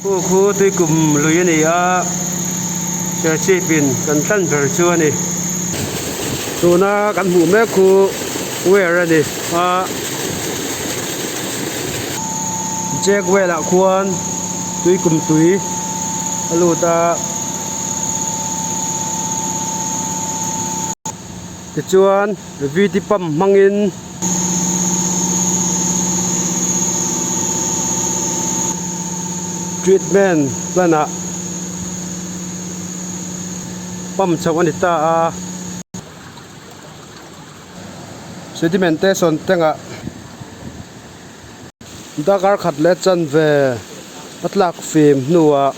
Khu khu tuikum lui a ni a, Serchhip in kan tlan ber chu a ni. Tuna kan hmuh mek khu weir a ni a, Jack well ah khuan tuikum tui a lut a. Tichuan VT pump hmangin. Treatment plant ah pump chhoh a ni ta a sedimentation tank ah darkar khat leh chanve a tlak fim hnuah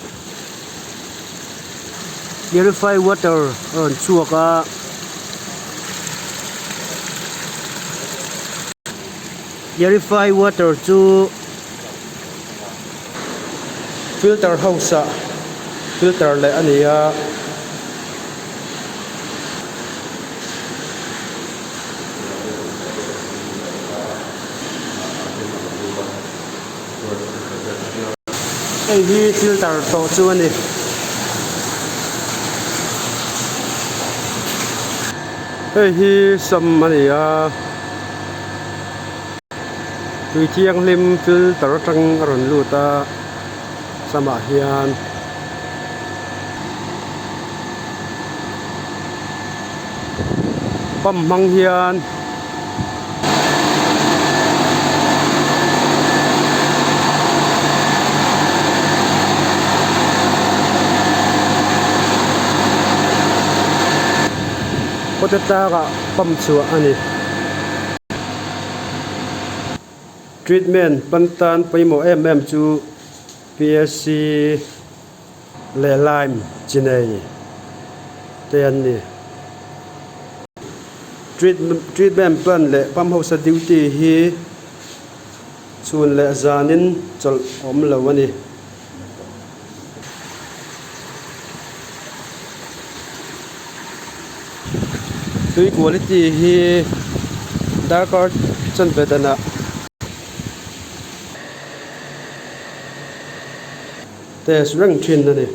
purify water a rawn chhuak a. Purify water chu filter house ah filter leh a ni a. Hei hi filter tawh chu a ni. Hei hi sam a ni a, tui thianghlim filter atang a rawn lut a samah hian. Pump hmang hian kawte tlangah pump chhuah a ni. Treatment pan tan pawimawh em em chu PSC leh lime chi nei te an ni. Treatment plant leh pump house a duty hi chhun leh zanin chawlh a awm lo a ni. Tui quality hi darkar chanve danah. Test reng thin a ni.